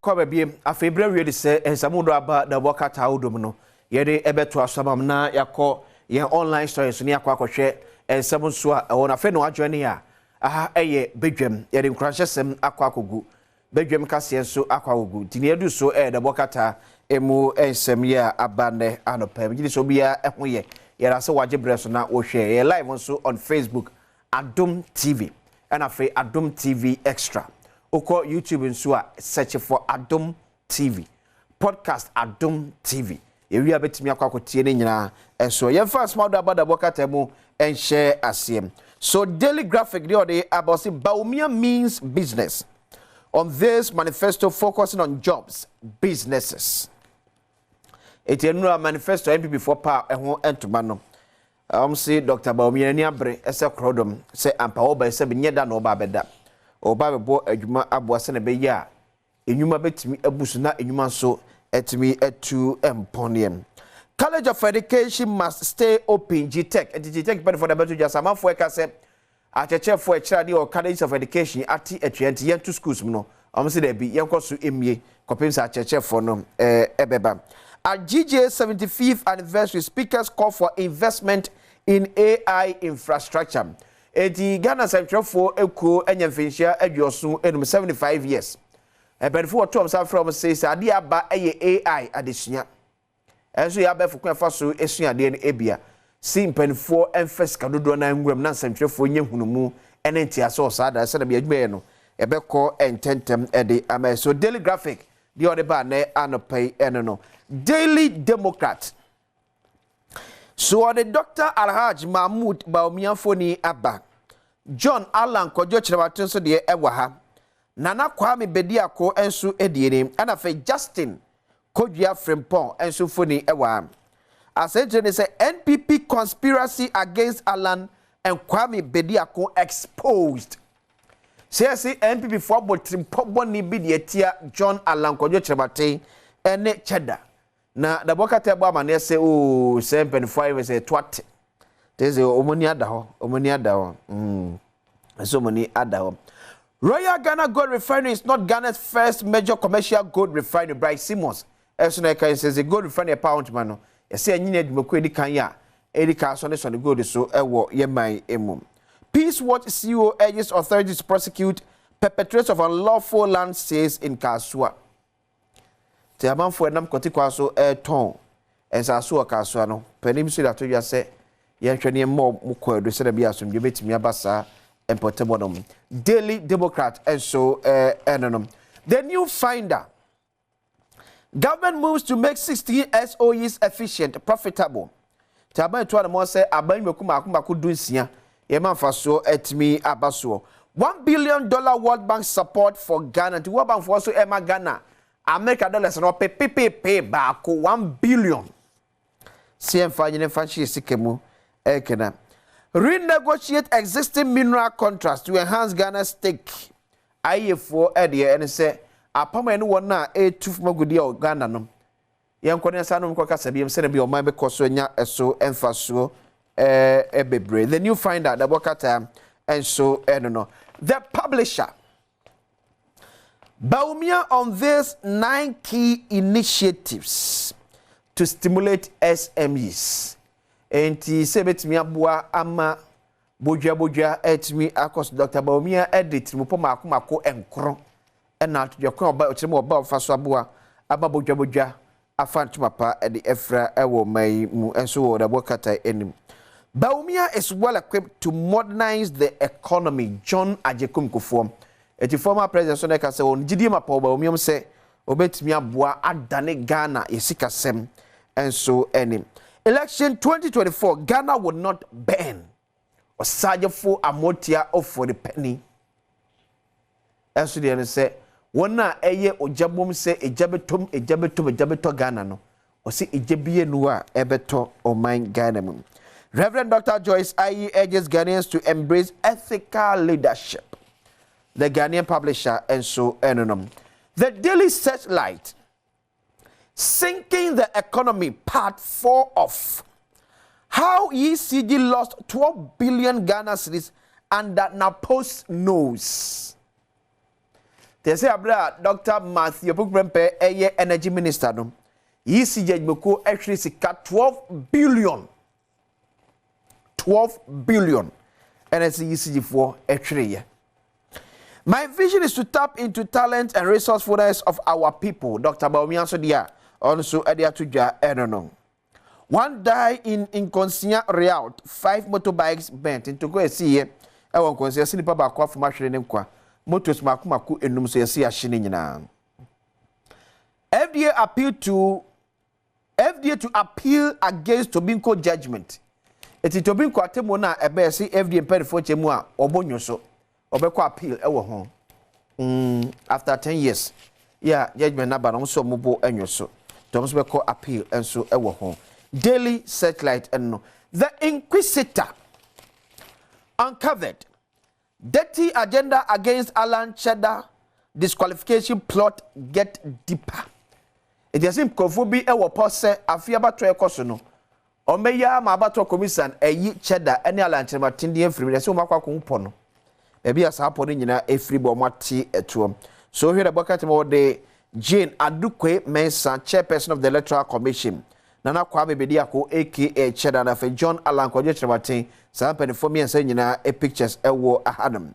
Kɔ baabi afei berɛ wie de sɛ nsamu do aba da bɔ kata ahodoɔ mu no, yɛde ɛbɛto aso ama na yɛakɔ yɛn online stories so ne yɛakɔ akɔhwɛ nsɛm nso a ɛwɔ no. Afei na wadwene ne a aha ɛyɛ badwam, yɛde nkuranhyɛsɛm akɔ akɔgu badwam, kaseɛ nso akɔ akɔgu, nti nea yɛdu so ɛyɛ dɛbɔ kata emu nsɛm yɛ a aba nnɛ anɔpa mu. Gyidi sɛ obiara ɛho yɛ yɛrɛ sɛ wagye berɛ so na wɔhwɛ yɛ live nso on Facebook, Adom TV, ɛna afei Adom TV Extra. Wokɔ YouTube nso a, search for Adom TV podcast, Adom TV. Yɛwie a, bɛtumi akɔ akɔtie no nyinaa. Ɛnso yɛmfa asoma do aba dabɔ kata mu ɛnhyɛ aseɛ. So Daily Graphic deɛ ɔde aba, ɔse Bawumia means business on this manifesto, focusing on jobs, businesses. Eti enura manifesto NPP foɔ pa ɛho ntoma no, wɔn si Dr. Bawumia ani abere ɛsɛ korɔdɔm sɛ ampa ɔba sɛ nyɛ da na ɔba abɛda, ɔba abɛbɔ adwuma aboa sɛ na ɛbɛyɛ a enwuma bɛtumi abu so na enwuma nso ɛtumi atu mpɔneɛ. College of Education must stay open, GTEC. Nti GTEC mpanyinfoɔ na bɛto dwa sɛ amanfoɔ ɛka sɛ akyerɛkyerɛfoɔ ɛkyerɛ adeɛ wɔ College of Education ate atua, nti yɛnto schools mu no, wɔn sɛ dɛbi, yɛnkɔ so emie kɔpem sɛ akyerɛkyerɛfoɔ no ɛbɛba. At GJA 75th anniversary, speakers call for investment in AI infrastructure. Eti Ghana nsɛntwerɛfoɔ ekuo anya mfinhyia 75, 75 years. Mpanyinfoɔ wɔto wɔn nsa frɛ wɔn sɛ adeɛ aba ɛyɛ AI adesua. Ɛnso yɛ abɛɛfo kwan fa so esua adeɛ no ebia. Si mpanyinfoɔ mfɛ sika dodoɔ na nwuram na nsɛntwerɛfoɔ nye hunumu ɛne ntease wɔ saa da sɛdeɛ bi adwuma yɛ no ɛbɛkɔ ntɛntɛm ɛde ama. So Daily Graphic deɛ ɔde ba ne anɔpa yi ɛno no. Daily Democrat so, ɔde Dr. Alhaj Mahmood Bawumia foni aba. John Allan Kwadwo Kyerɛmato nso deɛ ɛwɔ ha. Nana Kwame Bediako nso die ni, ɛna afei Justin Kodua Frimpong nso foni ɛwɔ ha. Asɛnkyerɛ ne sɛ NPP conspiracy against Alan and Kwame Bediako exposed. Sɛ yɛsi NPP foɔ abɔ tirimpɔ bɔne bi deɛ tia John Allan Kwadwo Kyerɛmaten ɛne Cheddar na dabɔ kata ɛbɔ amaneɛ sɛ ooo sɛ mpanimfoɔ ayɛ sɛ ɛto ate te sɛ wɔn ani ada hɔ, wɔn ani ada hɔ, ɛsɛ wɔn ani ada hɔ. Royal Ghana Gold Refinery is not Ghana's first major commercial gold refinery. Bright Simons ɛso na ɛka sɛ gold refinery ɛpa ahontoma no, yɛsɛ ɛnyina adwumakuo edi kan a edi kan sɔne sɔne gold so ɛwɔ yɛn man mu. Peace Watch CEO urges authorities to prosecute perpetrators of unlawful land sales in Kasua. Te amanfoɔ ɛnam kɔte kwa so ɛretɔn nsaase wɔ Kasua no, panim so de ato dwa sɛ yɛnhwɛ ne mmɔ mu kɔ adu sɛdeɛ bi asomdwe bɛtumi aba saa mpɔtam no. Daily Democrat nso ɛno no. The New Finder: government moves to make 16 SOEs efficient, profitable. Te aban etu anamɔ sɛ aban nnwumaku mako mako 16 yɛma mfasoɔ ɛtumi aba soɔ. $1 billion World Bank support for Ghana. Nti World Bank foɔ so ɛma Ghana America dollars no ɔpepepepe baako, 1 billion, si ɛmfa nyine mfa nhyɛ sika mu. Ɛkena renegotiate existing mineral contracts to enhance Ghana's stake. Ayɛfoɔ ɛdeɛ ɛne sɛ apam ɛne wɔn a ɛretu fam agudeɛ wɔ Ghana no, yɛnkɔ ne nsa nom kɔ kasa biam sɛdeɛ bi ɔman bɛkɔ so anya ɛso mfasoɔ ɛbebree. The New Finder dabɔ kata nso ɛno no. The Publisher: Bawumia unveils nine key initiatives to stimulate SMEs. Nti sɛ ebɛtumi aboa ama bodua ɛtumi akɔ so, Dr. Bawumia ɛde tirimupɔ mako mako 9 ɛna atodwa kwan ɔba ɔkyerɛ mu ɔba ɔfa so aboa ama bodua afa ntoma pa ɛde ɛfra ɛwɔ ɔman yi mu. Ɛnso wɔ ɔdabɔ kata anim. Bawumia is well equipped to modernize the economy, John Agyekum Kufuor. Eti former president so na ɛka sɛ wɔn gyidie ma pa Bawumia mu sɛ obetumi aboa adane Ghana yɛsikasɛm nso anim. Election 2024, Ghana will not burn. Ɔsagyefo Amotia Ofori Panin ɛnso deɛ no sɛ wɔn a ɛyɛ ogya bom sɛ egya bɛtɔm, egya bɛtɔm, egya bɛtɔ Ghana no, ɔsɛ egya bie nu a ɛbɛtɔ ɔman Ghana mu. Reverend Dr. Joyce Aryee urges Ghanaians to embrace ethical leadership. The Ghanaian Publisher nso ɛno no. The Daily Searchlight: sinking the economy, part 4 of how ECG lost 12 billion Ghana cedis under Napo's nose. Te sɛ abere a Dr. Matthew Opoku Prempeh ɛyɛ Energy Minister no, ECG adwumakuo ɛhwere sika 12 billion, 12 billion ɛna ɛsɛ ECG foɔ ɛhwereyɛ. My vision is to tap into talent and resourcefulness of our people. Dr. Bawumia nso deɛ a ɔno nso ɛde ato dwa ɛno no. One die in Nkonsia riot, five motorbikes burnt. Ntokwa esiiɛ ɛwɔ Nkonsia sɛ nipa baako afom ahwere ne nkwa. Motos mako mako enum so yɛsi ahye ne nyinaa. FDA to appeal against Tobinco judgment. Eti Tobinco atemmuo no a ɛbɛyɛ sɛ FDA mpanimfoɔ kyɛ mu a ɔbɔ nwo so, ɔbɛkɔ appeal ɛwɔ ho. After 10 years, yɛ judgment naba no nso ɔmo bo nwo so. Nti ɔmo nso bɛkɔ appeal nso ɛwɔ ho. Daily Searchlight ɛno. The Inquisitor uncovered dirty agenda against Alan Cheddar, disqualification plot get deeper. Eti ɛsɛ nkurɔfoɔ bi ɛwɔ pɔ sɛ afe abatoɔ ɛkɔ so no, ɔmɛyɛ ama abatoɔ commission ɛyi Cheddar ɛne Alan Kyerematen deɛ mfiri mu ɛsɛ wɔn akɔ akɔhu pɔ no baabi a saa pɔ no nyinaa efiri bɔ wɔn ate ɛtoɔ so. Ohwɛ dɛ bɔka kyerɛ wɔde Jean Adukwei Mensa, chairperson of the Electoral Commission, Nana Kwame Bediako aka Cheddar, na afei John Alan Kwadwo Kyerematen, saa mpanimfoɔ mmiɛnsa nyinaa pictures ɛwɔ ahanom.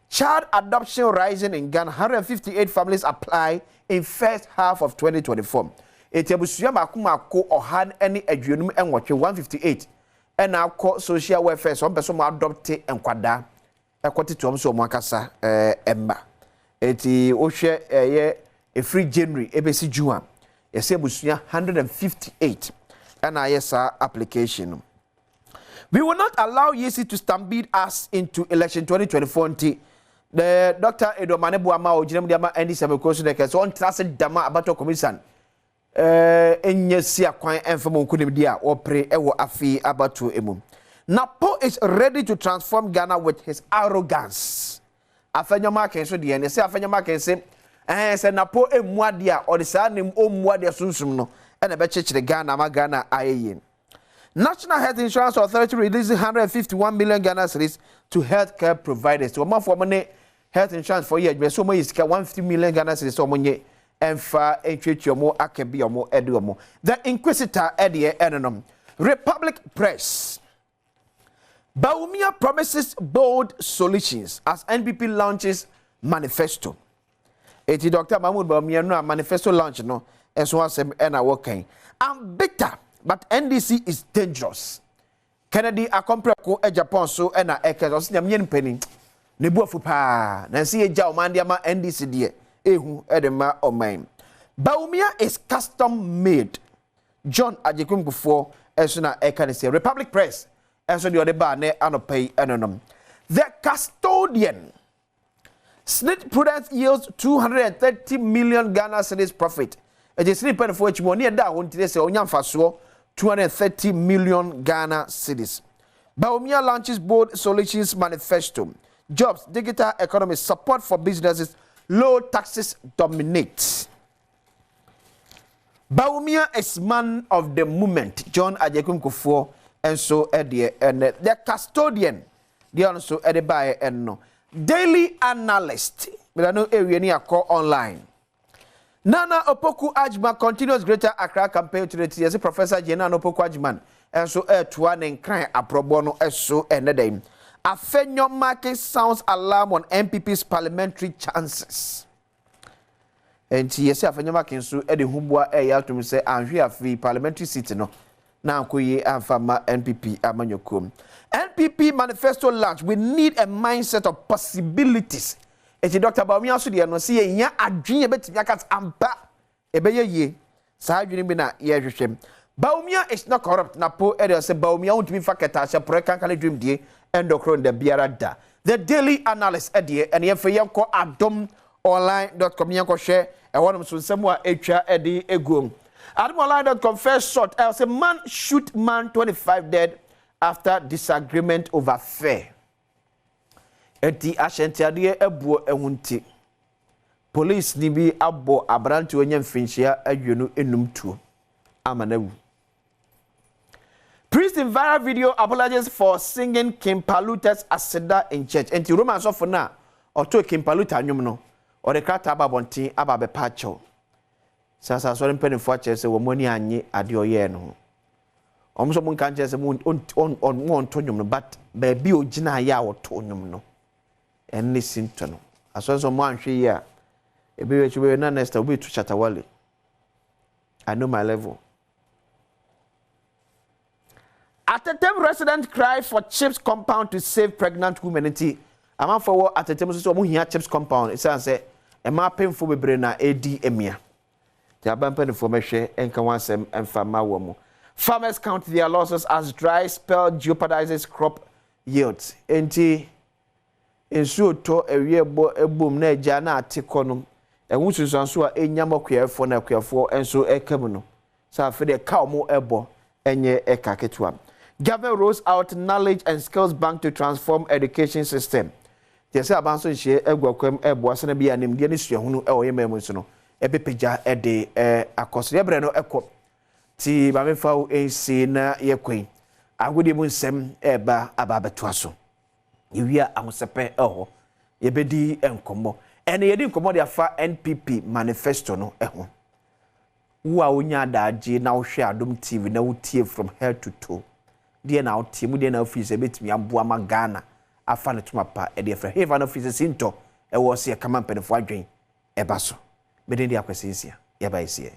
Child adoption rising in Ghana, 158 families apply in first half of 2024. Eti abusua mako mako 158, 158, ɛna akɔ social welfare sɛ wɔn pɛ so wɔn adopt nkwadaa ɛkɔ tete wɔn so wɔn akasa ɛmma. Eti wohwɛ ɛyɛ efiri January ebesi June a, yɛsɛ abusua 158 ɛna ayɛ saa application no. We will not allow EC to stampede us into election 2024. Nti the Dr. Edward Mane Boama ogyina mu de ama NDC amekuo so de kɛ sɛ ɔntena ase dama abatɔ commission ɛnyɛ si akwan ɛmfa mu nkonimdi a wɔpere ɛwɔ afei abatoɔ mu. Napo is ready to transform Ghana with his arrogance. Afenyo-Markin so deɛ ne sɛ Afenyo-Markin sɛ sɛ Napo emu adeɛ a ɔde saa ne ɔmmu adeɛ sunsun no ɛna ɛbɛkyekyere Ghana ama Ghana ayɛ yie. National Health Insurance Authority releasing 151 million Ghana cedis to healthcare providers. Wɔn afɔ wɔn ne health insurance for yɛ adwuma so wɔn yi sika 150 million Ghana cedis sɛ wɔn nye ɛnfa ntwetwe wɔn aka bi wɔn ɛde wɔn. The Inquisitor ɛdeɛ ɛnonom. Republic Press. Bawumia promises bold solutions as NPP launches manifesto. Eti Dr. Mahmoud Bawumia no a manifesto launch no ɛso asɛm ɛna wɔkan. I'm bitter, but NDC is dangerous. Kennedy Akɔmprɛko Japan so ɛna ɛkɛ ɔsɛ Nyame nyɛ mpanin ne bu afu paa na nsi yɛ gya ɔman de ama NDC deɛ ehu ɛde ma ɔman. Bawumia is custom made. John Agyekum Kufuor ɛso na ɛka ne sɛ Republic Press ɛnso deɛ ɔde baa ne anɔpa yi ɛno nom. The Custodian. SSNIT Prudence yields 230 million Ghana cedis profit. Ɛgye SSNIT mpanyinfoɔ akyi mu ɔne ɛda a wɔn ti sɛ ɔnya mfasoɔ 230 million Ghana cedis. Bawumia launches bold solutions manifesto. Jobs, digital economy, support for businesses, low taxes dominate. Bawumia is man of the moment. John Agyekum Kufuor nso ɛdeɛ ɛnɛ. The Custodian deɛ ɔno nso ɛde baeɛ ɛno. Daily Analyst. Milano ewie ni akɔ online. Nana Opoku Agyeman continues Greater Accra campaign to the TSC. Professor Jane Nana Opoku Agyeman nso ɛtoa ne Nkran aprɔbɔ no ɛso ɛnɛ dɛm. Afenyo Markin sounds alarm on NPP's parliamentary chances. Nti yɛsɛ Afenyo Markin nso ɛde huboa ɛyɛ atom sɛ anhwe afei parliamentary seat no na ankɔ yie amfa ma NPP amanyɔkuom. NPP manifesto launch, we need a mindset of possibilities. Eti Dr. Bawumia nso deɛ no sɛ yɛhia adwene yɛbɛtumi aka ampa ɛbɛyɛ yie, saa adwene bi na yɛrehwehwɛ. Bawumia is not corrupt. Napo ɛde sɛ Bawumia wontumi fa kɛtɛ ahyɛ porɔ kankane dwumdie ɛndɔkoro nda biara da. The Daily Analyst ɛdeɛ ɛne yɛmfa yɛnkɔ adomonline.com yɛnkɔhwɛ ɛhɔnom so nsɛm a ɛtwa ɛde eguom. Adomonline.com first shot ɛwɔ sɛ man shoot man 25 dead after disagreement over fare. Eti ahyɛnteadeɛ ɛboɔ ɛho nti police ni bi abɔ aberante onye mfinhyia 25 tuo ama no awu. Priest in viral video apologizes for singing King Palutas Aseda in church. Enti Roman sɔfo no a ɔtoo King Paluta nnwom no, Ɔde krataa aba abɔnten aba abɛpa akyɛw. Sɛ asasɔre mpanimfoɔ akyerɛ sɛ wɔn ani annye adeɛ ɔyɛɛ no ho. Wɔn nso wɔn nka nkyerɛ sɛ mo ɔnto nnwom no, but baabi a ogyina yɛ a ɔto nnwom no, ɛno ne sintɔ no. Asɔre nso wɔn anhwɛ yie a, ebi wɔ akyi bɛyɛ na next time obi to Shatta Wale. I know my level. Atetem resident cry for CHPS compound to save pregnant women. Nti amanfoɔ wɔ Atetem nso sɛ wɔn hia CHPS compound, ɛsiane sɛ mmaa pemfo bebree na edi emia. Nti aban mpanimfoɔ mɛhwɛ nka wɔn asɛm mfa ma wɔn mu. Farmers count their losses as dry spell jeopardizes crop yields. Nti nsuo tɔ awie bɔ ebom na agya na ate kɔ no, ɛho nsunsuanso a enya ma akuafoɔ na akuafoɔ nso ɛka mu no sɛ afei deɛ ka wɔn ɛbɔ ɛnyɛ ɛka ketewa. Government rolls out knowledge and skills bank to transform education system. Deɛ sɛ aban nso nhyɛ agu akwam ɛboa sɛnɛ bi a nimdeɛ ne suahunu ɛwɔ yɛn mmaa mu nso no ɛbɛpagya ɛde akɔ so. Yɛbrɛ no ɛkɔ ti maame fa wo nsi na yɛkɔ yi, agodie mu nsɛm ɛɛba aba abɛtoa so. Yɛwia ahosɛpɛ ɛwɔ hɔ, yɛbɛdi nkɔmmɔ. Ɛne yɛdi nkɔmmɔ de afa NPP manifesto no ɛho. Wo a wonya adagye na wohwɛ Adom TV na wotie from head to toe, deɛ na wotie mu, deɛ na wofiri sɛ ɛbɛtumi aboa ma Ghana afa ne toma pa ɛde afrɛ hefa no firi sɛ sintɔ ɛwɔ sɛ yɛkama mpanimfoɔ adwen ɛba so. Mede de Akwasi Nsia yɛba ɛsiɛ.